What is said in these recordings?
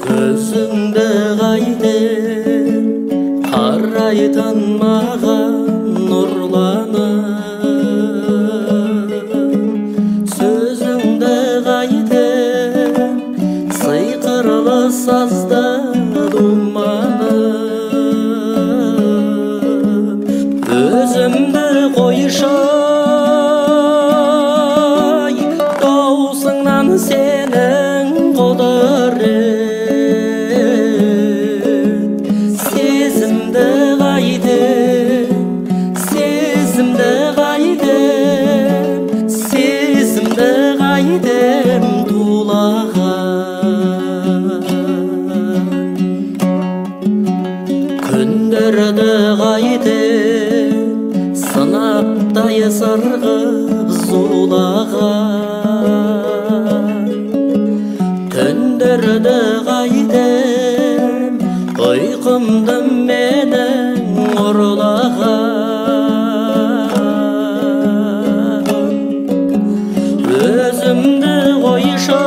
Көзіңді қайтем қарайтын маған нұрланып, сөзіңді қайтем сиқырлы сазда думанып, өзімді қойшы даусыңнан сенің құдірет. Сезімді қайтем, сезімді қайтем, сезімді қайтем тулаған. Күндерді қайтем сынаптай сырғып зулаған, түндерді қайтем ұйқымды менің ұрлаған. Өзімді қойшы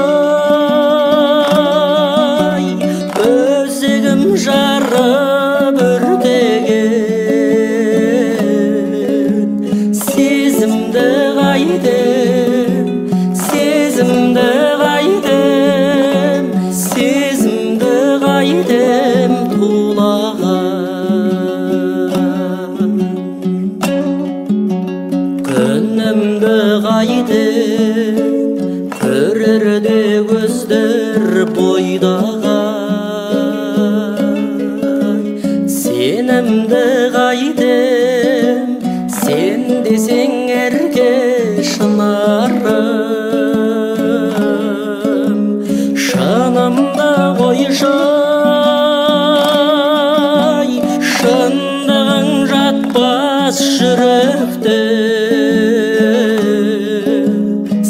өзегім жарып өртеген, сезімді қайтем, сезімді қайтем, сезімді қайтем тулаған. Күнімді қайтем көрерде көздер бойдаған, сенімді қайтем сен десең ерке шынарым, шынымды қойшы шындығың жатпас жүректе.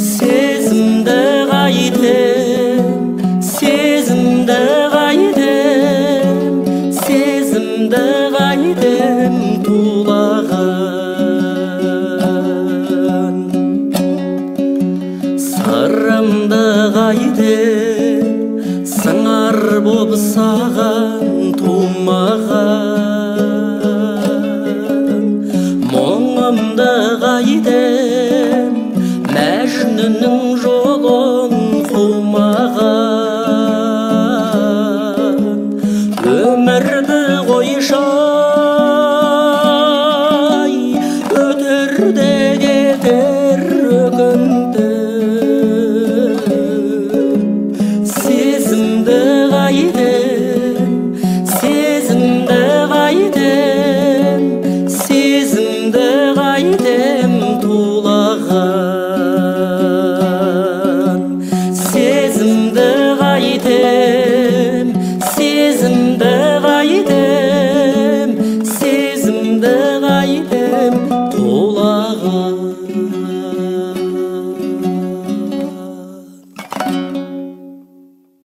Сезімді қайтем, сезімді қайтем, сезімді қайтем тулаған. Сырымды қайтем сыңар боп саған тумаған, мұңымды қайтем Мәжнүннің жолын қумаған. Өмір